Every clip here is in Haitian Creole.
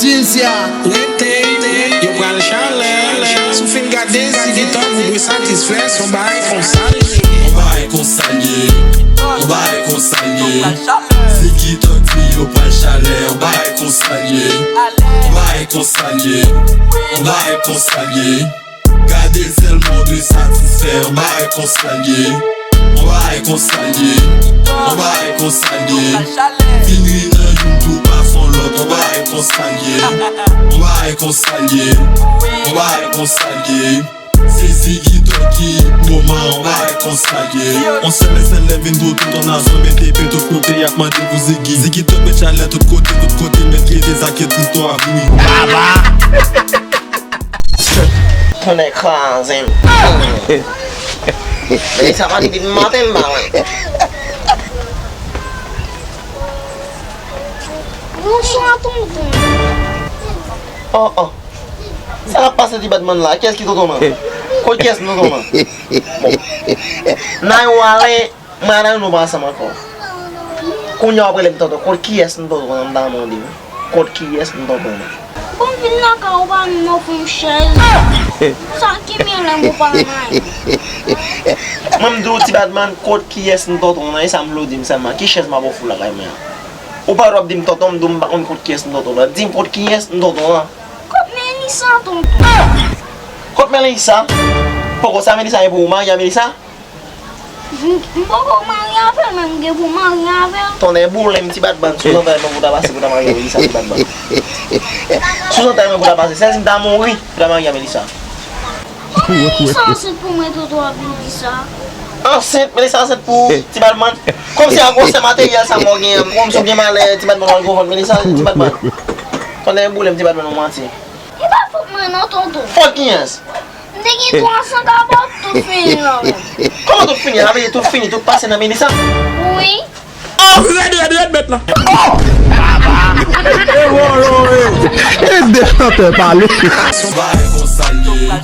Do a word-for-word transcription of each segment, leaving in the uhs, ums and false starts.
Sil sya rete, yo pral chalè. Si w fin gade Ziggy Top, ou dwe satisfè, se yon bagay konsa l ye. Yon bagay konsa l ye. Yon bagay konsa l ye. Ziggy Top di yo pral chalè. Yon bagay konsa l ye. Yon bagay konsa l ye. Yon bagay konsa l ye. Gade sèlman w dwe satisfè. Yon bagay konsa l ye. Yon bagay konsa l ye. Yon bagay konsa l ye. Vin ri nan youn tou pa fon lòt. Yon bagay konsa l ye. Yon bagay konsa l ye. Yon bagay konsa l ye. Se Ziggy Top ki moman. Yon bagay konsa l ye. On sèl sèl lè vin pou tout on a zon mete pe tout kote y ap mande pou Ziggy. Ziggy Top met chalè tout kote, tout kote met rete sa ke tout to ap ri. Tonnè kraze m. Men sa pa depi maten m pa wè. Bonswa, tonton. Oh, oh. Sa k ap pase ti Batman la? Kiyès ki tonton nan? Kot kiyès tonton nan? Bon. Nan yon ale. Mwen a nan nou pa ansanm ankò. Kounye a w ap rele m tonton. Kot kiyès m tonton an, m ta mande w. Kot kiyès m tonton an? Bon, m vin lakay ou pa menm ofri m chèz. Sa ki melen ou pa nan anyen? Mwen m di w ti Batman, kot kiyès m tonton an? E sa m vle w di m sèlman. Ki chèz m ap ofri w lakay mwen an? Ou pa dwe ap di m tonton, m di w m pa konn kot kiyès m tonton an. Di m kot kiyès m tonton an. Kot Melissa, tonton? Kot Melissa? Poko sa Melissa gen pou ou marye a Melissa? M, m poko marye avè l, men m gen pou marye avè l. Tonnè boulen m ti Batman, sou zantray mwen pou ta pase pou ta marye a Melissa ti Batman. Sou zantray mwen pou ta pase, sèl si m ta mouri pou ta marye a Melissa. Kòman Melissa ansent pou mwen, tonton ap vin di sa? Ansent? Melissa ansent pou ti Batman? Kòmsi a gwosè materyèl sa mò genyen, kòmsi w gen malè ti Batman w al gwo vant Melissa ti Batman. Tonnè boulen m ti Batman ou manti. E pa fòt mwen non, tonton. Fòt kiyès? M te gen twa san kabòt, tout fini nan men m. Kòman tout fini? Sa vle di tout fini, tout pase nan Melissa? Wi. Oh, rèd, rèd, rèd, bèt la. Oh! E de chantè pale. Bay konsa l ye.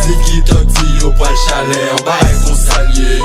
Ziggy Top di yo pral chalè. Bay konsa l ye.